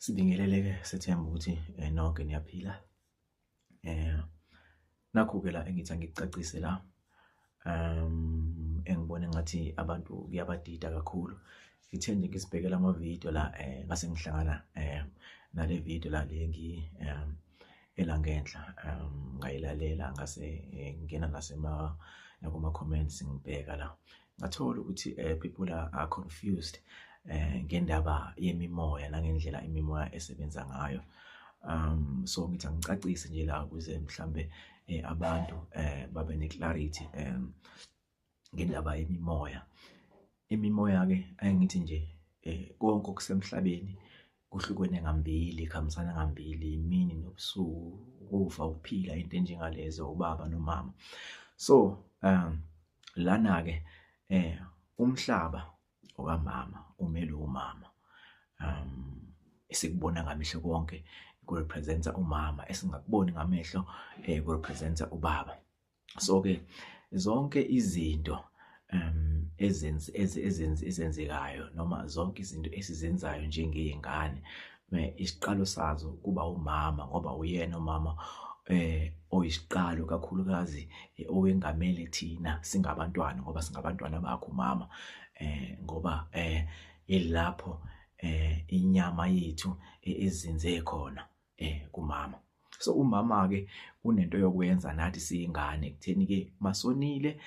Sibingelele-ke, sethemba ukuthi nonke niyaphila. Nakhu-ke la engithi angikucacise la, engibona engathi abantu kuyabadida kakhulu. Ngithe nje ngizibhekela amavidiyo la, ngase ngihlangana nale video la le ela ngenhla, ngayilalela ngase ngingena nakuma-comments ngibheka la. Ngathola ukuthi people are confused ngendaba yemimoya nangendlela imimoya esebenza ngayo. So ngithi angicacise nje la ukuze mhlambe abantu babe ne-clarity ngendaba yemimoya. Imimoya-ke angithi nje konke okusemhlabeni kuhlukene ngambili, kuhambisana ngambili, imini nobusuku, ukufa, ukuphila, into enjengalezo, ubaba nomama. So lana-ke umhlaba okamama umele umama, esikubona ngamehlo konke ku-represent-a umama, esingakuboni ngamehlo ku-represent-a ubaba. So-ke zonke izinto ezenzekayo noma zonke izinto esizenzayo njengey'ngane, isiqalo sazo kuba umama ngoba uyena umama oyisiqalo kakhulukazi owengamele thina singabantwana ngoba singabantwana bakhe umama, ngoba ilapho inyama yethu ezinze khona kumama. So umama-ke unento yokwenza nathi siyingane ekutheni-ke masonile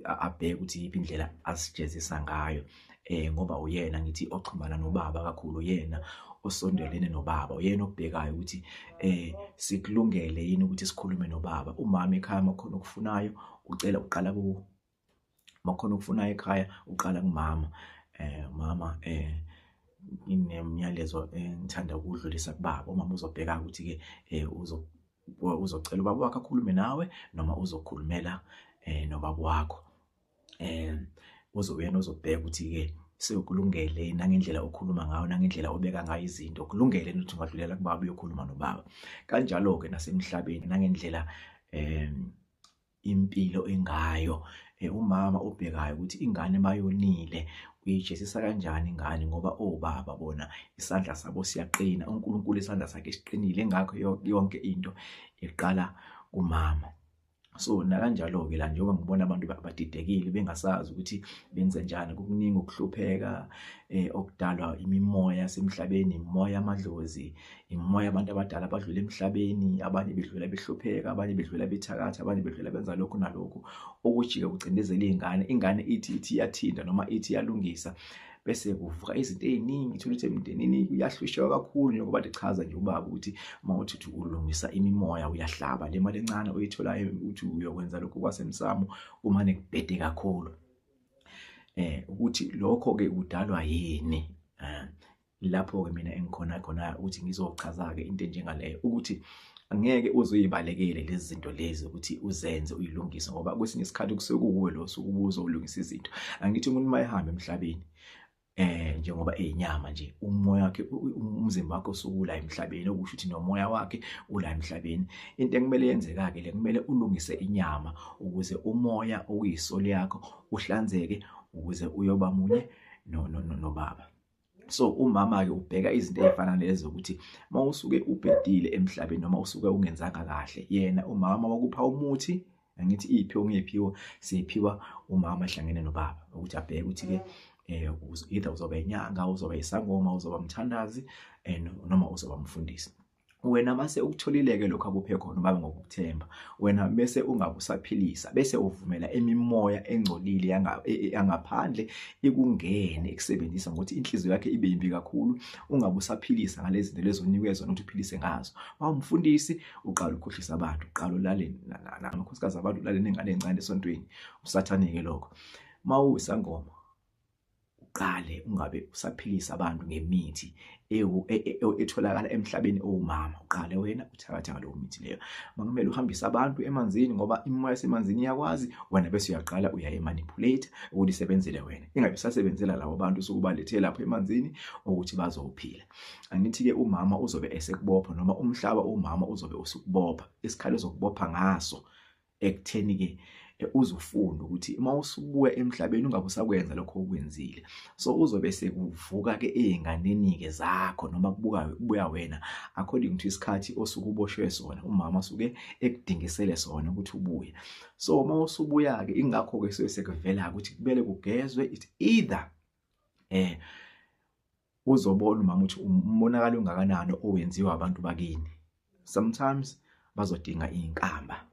abheke ukuthi iyiphi indlela asijezisa ngayo, ngoba uyena ngithi oxhumana nobaba kakhulu, uyena osondelene nobaba, uyena okubhekayo ukuthi sikulungele yini ukuthi sikhulume nobaba. Umama ekhaya makukhona okufunayo ucela uqala ku makukhona okufunayo ekhaya uqala kumama. Mama nginemiyalezo engithanda ukudlulisa kubaba. Umama uzobheka ukuthi-ke uzocela ubaba wakhe akhulume nawe noma uzokhulumela nobaba wakho. Uyena ozobheka ukuthi-ke sewukulungele nangendlela okhuluma ngayo nangendlela obeka ngayo izinto, kulungele yini ukuthi ungadlulela kubaba uyokhuluma nobaba. Kanjalo-ke nasemhlabeni nangendlela impilo engayo, umama obhekayo ukuthi ingane mayonile uyijezisa kanjani ingane, ngoba obaba bona isandla sabo siyaqina, uNkulunkulu isandla sakhe siqinile, ingakho yonke into iqala kumama. So nakanjalo-ke la njengoba ngibona abantu badidekile bengasazi ukuthi benze njani, kukuningi ukuhlupheka okudalwa imimoya yasemhlabeni, imimoya yamadlozi, imimoya yabantu abadala abadlula emhlabeni, abanye bedlula behlupheka, abanye bedlula bethakatha, abanye bedlula benza lokhu nalokhu, okujike kucindezela iy'ngane. Ingane ithi iyathinta noma ithi iyalungisa, bese kuvuka izinto ey'ningi, uthole ukuthi emndenini kuyahlusheka kakhulu, njengoba ndichaza nje ubaba ukuthi uma uthi ulungisa imimoya uyahlaba le mali encane oyitholayo uthi uyokwenza lokhu kwasemsamo, kumane kubhede kakhulu. Ukuthi lokho-ke kudalwa yini? Lapho-ke mina engikhona khona ukuthi ngizochaza-ke into enjengaleyo, ukuthi angeke uze uyibalekele lezi zinto lezi ukuthi uzenze uyilungise, ngoba kwesinye isikhathi kusuke kuwuwe lo osuke ubuza ulungisa izinto. Angithi umuntu uma ehamba emhlabeni njengoba eyinyama nje, umoya wakhe, umzimba wakhe usuke ula emhlabeni, okusho ukuthi nomoya wakhe ula emhlabeni. Into ekumele yenzeka-ke le, kumele ulungise inyama ukuze umoya okuyisoli yakho uhlanzeke, ukuze uyoba munye nobaba. So umama-ke ubheka izinto ey'fana lezo ukuthi uma usuke ubhedile emhlabeni noma usuke ungenzanga kahle, yena umama wakupha umuthi, angithi iy'phiwo ngey'phiwo siyiphiwa umama ehlangene nobaba, ukuthi abheke ukuthi-ke either uzoba inyanga, uzoba isangoma, uzoba umthandazi, noma uzoba umfundisi. Wena mase ukutholile-ke lokho akuphe khona ubaba ngokukuthemba, wena bese ungabe usaphilisa, bese uvumela imimoya engcolile yangaphandle ikungene, ikusebenzisa ngokuthi inhliziyo yakhe ibe yimbi kakhulu, ungabe usaphilisa ngalezi zinto lezo onikwe zona ukuthi uphilise ngazo. Mawumfundisi uqala ukukhohlisa abantu, uqala ulale namakhosikazi abantu, ulale nengane encane esontweni, usathane-ke lokho. Mawuyisangoma uqale ungabe usaphilisa abantu ngemithi etholakala emhlabeni owumama, uqale wena uthakatha ngaleyo mithi leyo. Makumele uhambise abantu emanzini ngoba imimoya yasemanzini iyakwazi, wena bese uyaqala uyayimanipulate ukuthi isebenzele wena, ingabe isasebenzela labo bantu osuke ubalethe lapho emanzini ukuthi bazophila. Angithi-ke umama uzobe esekubopha, noma umhlaba umama uzobe usukubopha, isikhali ozokubopha ngaso ekutheni-ke Uzofunda ukuthi uma usubuya emhlabeni ungabe usakwenza lokho okwenzile. So uzobe sekuvuka ke ezinganeni ke zakho noma kubuka kubuya wena according to isikhathi osuke uboshwe sona, umama suke ekudingisele sona ukuthi ubuye. So uma usubuya ke, ingakho ke suke sekuvela ukuthi kumele kugezwe. It either uzobona umama ukuthi umonakalo ungakanani owenziwa abantu bakini. Sometimes bazodinga izinkamba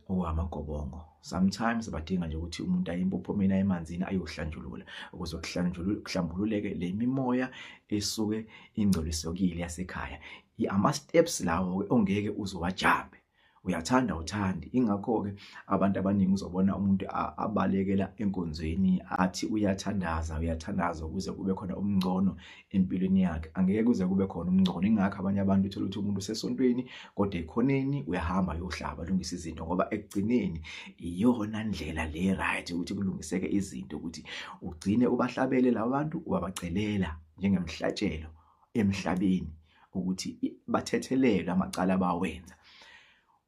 okwamagobongo, sometimes badinga nje ukuthi umuntu aye empophomeni, aye emanzini, ayohlanjulula ukuze kuhlambululeke le mimoya esuke ingcolisekile yasekhaya. Ama-steps lawo ongeke uzowajambe, uyathanda uthandi. Ingakho-ke abantu abaningi uzobona umuntu abalekela enkonzweni, athi uyathandaza, uyathandaza ukuze kube khona umngcono empilweni yakhe. Angeke kuze kube khona umngcono. Ingakho abanye abantu uthola ukuthi umuntu usesontweni kodwa ekhoneni uyahamba ayohlaba, alungise izinto, ngoba ekugcineni iyona ndlela le right ukuthi kulungiseke izinto, ukuthi ugcine ubahlabele laba bantu, ubabacelela njengemhlatshelo emhlabeni ukuthi bathethelelwe amacala abawenza,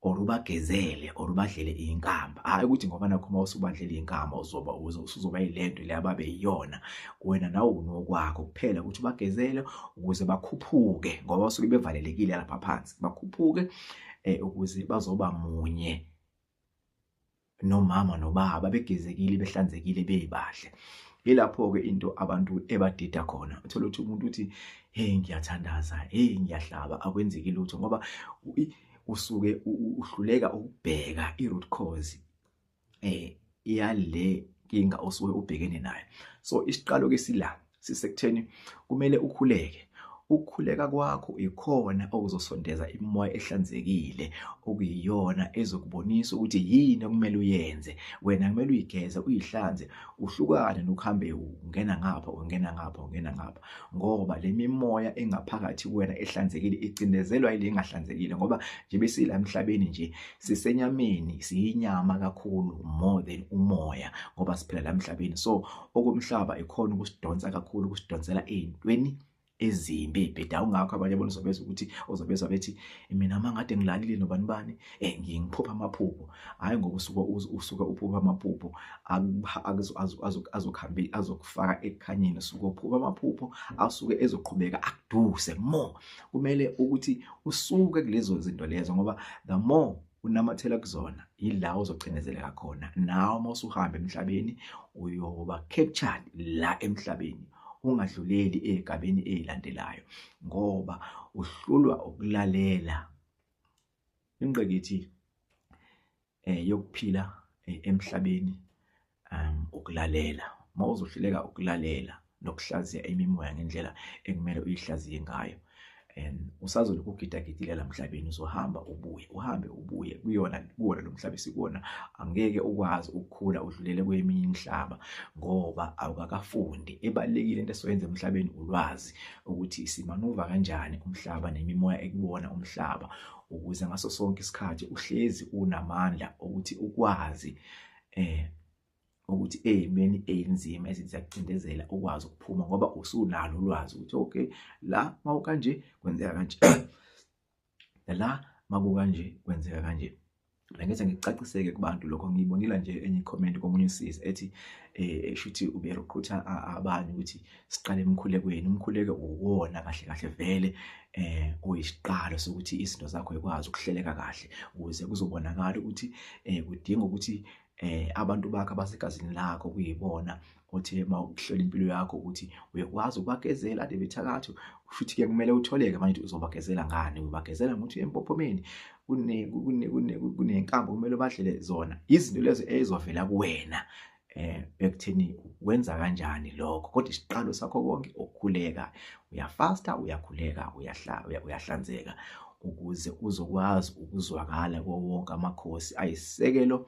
or ubagezele or ubadlele inkamba. Hayi ukuthi ngoba nakho uma usubadlela inkamba uzoba usuzoba yilento le ababe yiyona wena, nawe unokwakho kuphela ukuthi ubagezele ukuze bakhuphuke, ngoba basuke bevalelekile lapha phansi, bakhuphuke ukuze bazoba munye nomama nobaba, begezekile, behlanzekile, bebahle. Yilapho-ke into abantu ebadida khona. Uthola ukuthi umuntu uthi, "Hey, ngiyathandaza, hey, ngiyahlaba," akwenzeki lutho, ngoba usuke uhluleka ukubheka i-root cause yale nkinga osuke ubhekene nayo. So isiqalo ke sila sisekutheni kumele ukhuleke. Ukukhuleka kwakho ikhona okuzosondeza imimoya ehlanzekile, okuyiyona ezokubonisa ukuthi yini okumele uyenze wena. Kumele uyigeze, uyihlanze, uhlukane nokuhambe ungena ngapha, ungena ngapha, ungena ngapha, ngoba le mimoya engaphakathi kuwena ehlanzekile icindezelwa yile engahlanzekile, ngoba nje besila emhlabeni nje sisenyameni, siyinyama kakhulu more than umoya, ngoba siphila la emhlabeni. So okomhlaba ikhona ukusidonsa kakhulu, ukusidonsela ey'ntweni ezimbi, ey'bhedayo. Ungakho abanye abantu uzobezwa ukuthi, uzobezwa bethi, "Mina uma ngade ngilalile nobani bani, ngiye ngiphupha amaphupho." Hhayi, ngoba usuke uphupha amaphupho azokuhambi azokufaka ekukhanyeni. Usuke uphupha amaphupho asuke ezoqhubeka akuduse more. Kumele ukuthi usuke kulezo zinto lezo, ngoba the more unamathela kuzona yila uzocindezeleka khona nawe. Uma usuhamba emhlabeni uyoba captured la emhlabeni, ungadluleli ey'gabeni ey'landelayo, ngoba uhlulwa ukulalela. Ingqikithi yokuphila emhlabeni ukulalela. Uma uzohluleka ukulalela nokuhlaziya imimoya ngendlela ekumele uyihlaziye ngayo, usazolokhu ugidagidile la emhlabeni. Uzohamba ubuye, uhambe ubuye kuyona, kuwona lo mhlaba esikuwona. Angeke ukwazi ukukhula udlulele kweminye imihlaba ngoba awukakafundi. Ebalulekile into esoyenza emhlabeni ulwazi ukuthi simanuva kanjani umhlaba nemimoya ekuwona umhlaba, ukuze ngaso sonke isikhathi uhlezi unamandla ukuthi ukwazi ukuthi ey'meni ey'nzima ezithi ziyakucindezela ukwazi ukuphuma, ngoba usunalo ulwazi ukuthi okay, la mawukanje kwenzeka kanje, la makukanje kwenzeka kanje. Bengithi ngikucaciseke kubantu lokho. Ngiyibonile nje enye i-comment komunye usisi ethi shuthi ube-recruit-a abanye ukuthi siqale emkhulekweni. Umkhuleko uwona kahle kahle vele oyisiqalo sokuthi izinto zakho ikwazi ukuhleleka kahle, ukuze kuzobonakala ukuthi kudinga ukuthi abantu bakho abasegazini lakho kuyibona othe uma ukuhlola impilo yakho ukuthi uyakwazi ukubagezela ade bethakatha. Futhi-ke kumele utholeke manje ukuthi uzobagezela ngani. Ubagezela ngokuthi empophomeni kunenkambo kumele badlele zona, izinto lezo ezovela kuwena ekutheni wenza kanjani lokho. Kodwa isiqalo sakho konke ukukhuleka, uyafasta, uyakhuleka, uyahlanzeka ukuze uzokwazi ukuzwakala kuwo wonke amakhosi ayisisekelo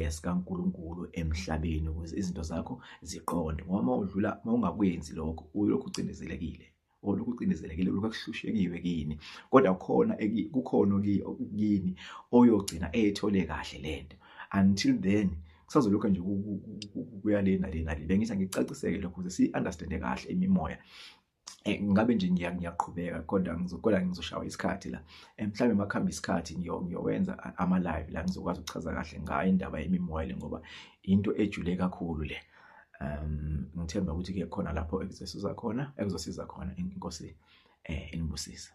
sikaNkulunkulu emhlabeni, ukuze izinto zakho ziqonde. Ngoba uma udlula, uma ungakwenzi lokho, ulokhu ucindezelekile, olokhu ucindezelekile, lokhu akuhlushekiwe kini, kodwa khona kukhona kini oyogcina eyithole kahle lento. Until then kusazolokhu nje kuya le nale nale. Bengithi angicaciseke lokho ukuze si-understande kahle imimoya. Ngabe nje ngiyaqhubeka kodwa kodwa ngizoshawa isikhathi la. Mhlawumbe makuhamba isikhathi ngiyowenza ama-live la ngizokwazi ukuchaza kahle ngayo indaba yemimoya le, ngoba into ejule kakhulu le. Ngithemba ukuthi-ke khona lapho ekuzosiza khona, ekuzosiza khona. Inkosi inibusise.